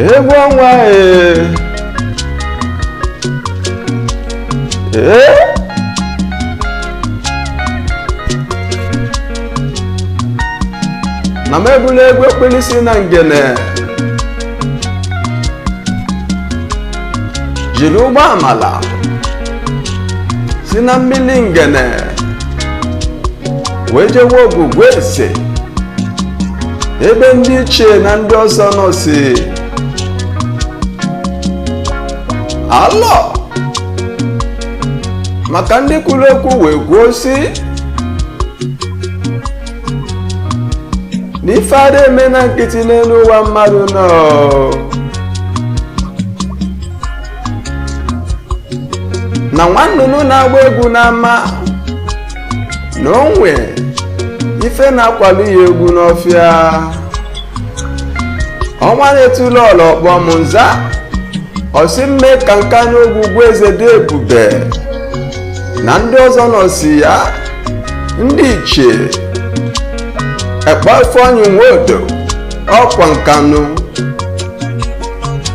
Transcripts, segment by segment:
Egwu ọnwa ee ee, na m ebula egwu ekpelisi na ngene jiri ụgbọ amala si na mmiri ngene wee jewe Ogwugwu Eze, ebe ndị ichie na ndị ọzọ nọ si alọ maka ndị kwuru okwu wee kwuo si na ife ada eme na nkịtị n'elu ụwa mmadụ nọ. Na nwannụnụ na-agba egwu n'ama na onwe ife na-akwado ya egwu n'ọfịa. Ọnwa na-etulu ọla ọkpọm nza ọsị mme ka nka n'Ogwugwu Eze dị ebube na ndị ọzọ nọsi ya, ndị ichie Ekpe Ifeanyi Nwodo ọkwa Nkanụ,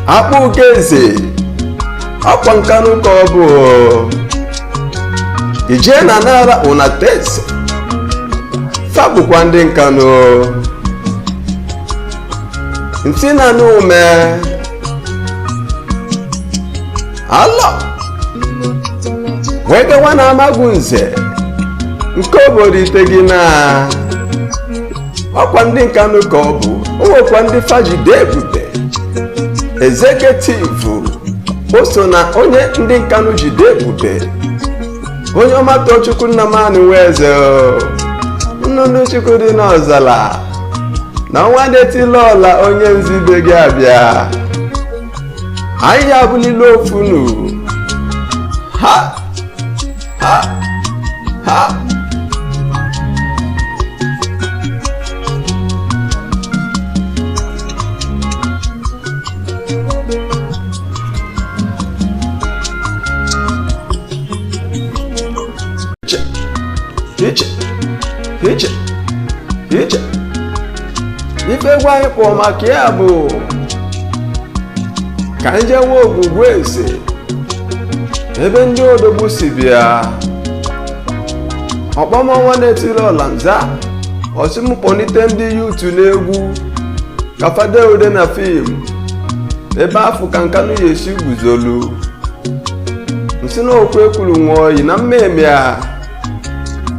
Akpụ Eze ọkwa Nkanụ ka ọ bụ ijee na nara unateze fa bụkwa ndị Nkanụ ntị na n'ume alọ wee gawa na Amagunze nke obodo ite gị na ọkwa ndị Nkanụ ka ọ bụ. O nwekwa ndị fajide ebube executive, o so na onye ndị Nkanụ jide ebube, onye ọma Tochukwu Nnamani Nweze, nnụnụ Chukwu dị n'ọzala na ọnwa detila ọla onye nzibe gị abịa anyị abụlila ofunu ha ha ha. Iche iche iche ife egwu anyị kpọọ maka ya bụ ka anyị jee nwee Ogwugwu Eze ebe ndị odogwu si bịa. Ọkpọmọnwa na-etiri ọla nza ọsị m kpọlite ndị yutu n'egwu ka fade ude na fim ebe afụ ka Nkanụ ya esi guzolu nsị na okwu ekwuru nwa oyi na mmemme a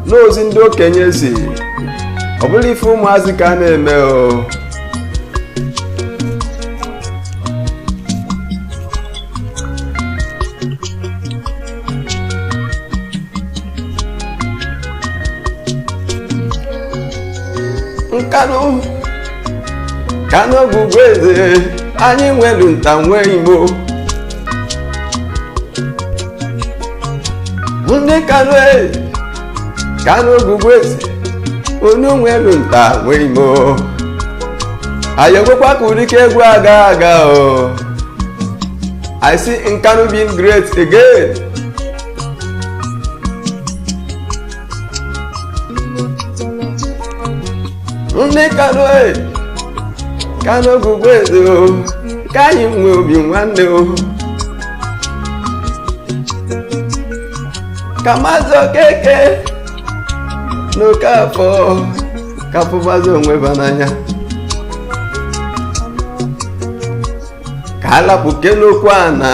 n'ozi ndị okenye si ọ bụla ife ụmụazị ka a na-eme o. Nkanụ Kanụ Ogwugwu Eze anyị nwelu nta nwee Igbo ndị Kanụ e Kanụ Ogwugwu Eze onu nwelu nta nwee Igbo anyị ekwekwa ka ụdịka egwu aga aga o. I see Nkanu being great again. Ndị Kano e Kano Ogwugwu Eze o, ka anyị nwee obi nwanne o, ka Maazị Okeke na Okafọ ka fụbazi onwe ba n'anya, ka alapụ kenokwu ana,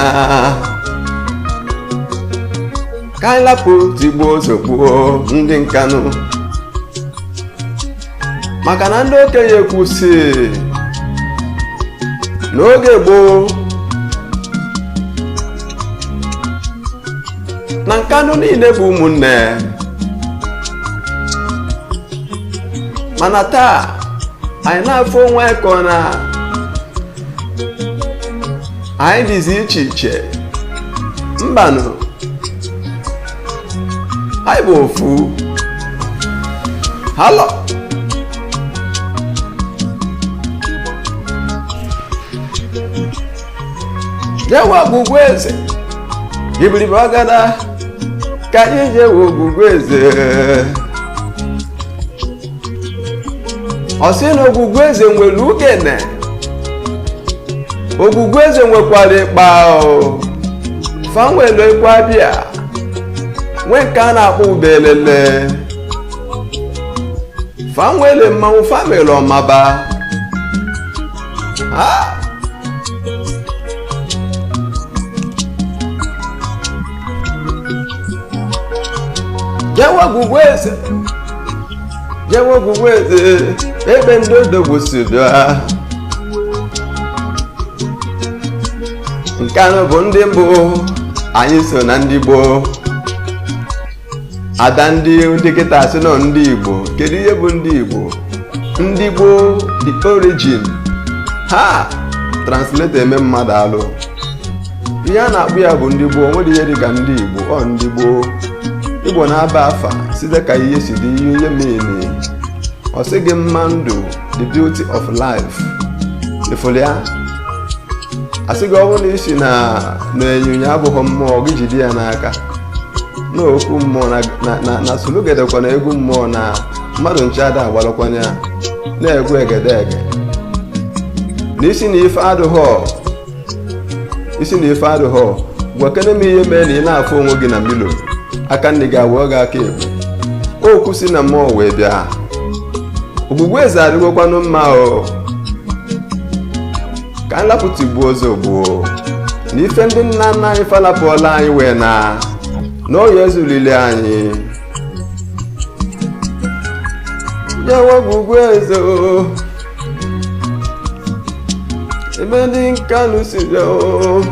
ka alapụ tigbuo zọgbuo ndị Nkanụ, maka na ndị okenye kwusi n'oge gboo na Nkanụ niile bụ ụmụnne, mana taa anyị na-afụ onwe anyị ka ọ na anyị dịzi iche iche. Mbanụ, anyị bụ ofu. Halo jewe Ogwugwu Eze ibiribe ọgada ka anyị jewe Ogwugwu Eze. Ọ sị na Ogwugwu Eze nwere ugene. Ogwugwu eze nwekwara ịkpa o. Fanwelu ekwe abịa nwee nke a na-akpọ ubelele. Fanwele mmanwụ famili ọmaba ha. Jewe Ogwugwu eze, jewe Ogwugwu eze, ebe ndị odogwu si bịa. Nkanụ bụ ndị mbụ, anyị so na ndị gboo. Ada ndị ndị kịta sị nọ ndị Igbo. Kedu ihe bụ ndị Igbo? Ndị gboo, the origin ha translate eme mmadụ alụ. Ihe a na-akpụ ya bụ ndị gboo. Nwere ihe dịka ndị Igbo? Ọ ndị gboo. Igbo na-aba afa site ka ihe si dị, ihe ihe meni. Ọ sị gị mma ndụ, the beauty of life. Ifụlụ ya, asị gị ọ bụrụ na isi na na ịnyịnya abụghị mmụọ gị, jide ya n'aka na okwu mmụọ na na na solugedekwa na egwu mmụọ na mmadụ nche ada agbalụkwanye ya na-egwu egede ege na isi na ife adụghọ, isi na ife adụghọ. Gwakene m ihe mee na ị na-afụ onwe gị na milo aka nne gị awụọ gị aka ekpe. Okwu si na mmụọ wee bịa. Ogbugbu eze adịgokwanụ mma o. Ka nlapụta igbuo ụzọ gbuo na ife ndị nna nna anyị falapụọla anyị wee na n'oge ezulili anyị. Jewe Ogwugwu eze o, ebe ndị Nkanụ si bịa o.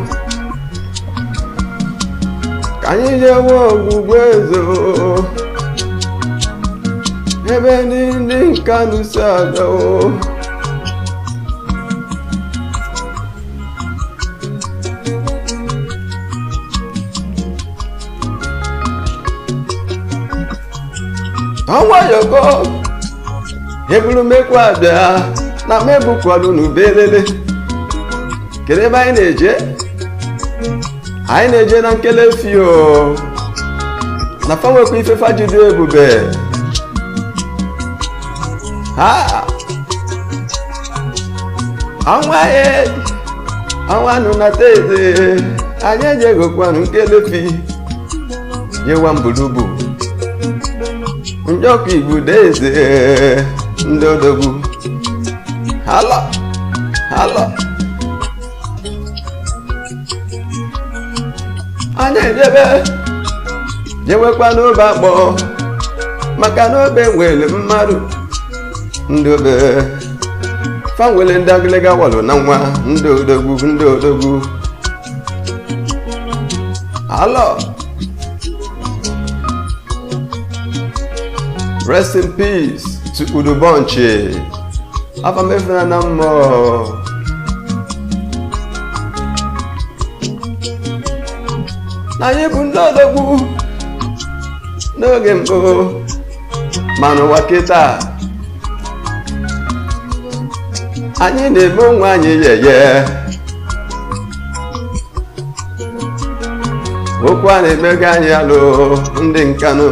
Ka anyị jewe Ogwugwu eze o, ebe ndị Nkanụ si abịa o. Ọnwa yọkọ ebulumekwu abịa na mebukwalu n'ubelele. Kedu ebe anyị na-eje? Anyị na-eje na nkelefi o na fanwekwa ife fajide ebube ha. Ọnwa ye ọnwa nụ na teze, anyị ejegokwanụ nkelefi yewa mbulubu njọkụ igbudo eze ndị odogwu. Halo halo, anyị ejebe jewekwa n'obe akpọ maka na obe nwere mmadụ ndị obe fa nwere ndị agịlịga walụ na nwa ndị odogwu, ndị odogwu. Halo, rest in peace to Udubonchi afamefuna na mmụọ. Na anyị bụ ndị odogwu n'oge mbụ, ma n'ụwa kịta anyị na-eme onwe anyị yeye. Okwu a na-emega anyị alụ ndị Nkanụ.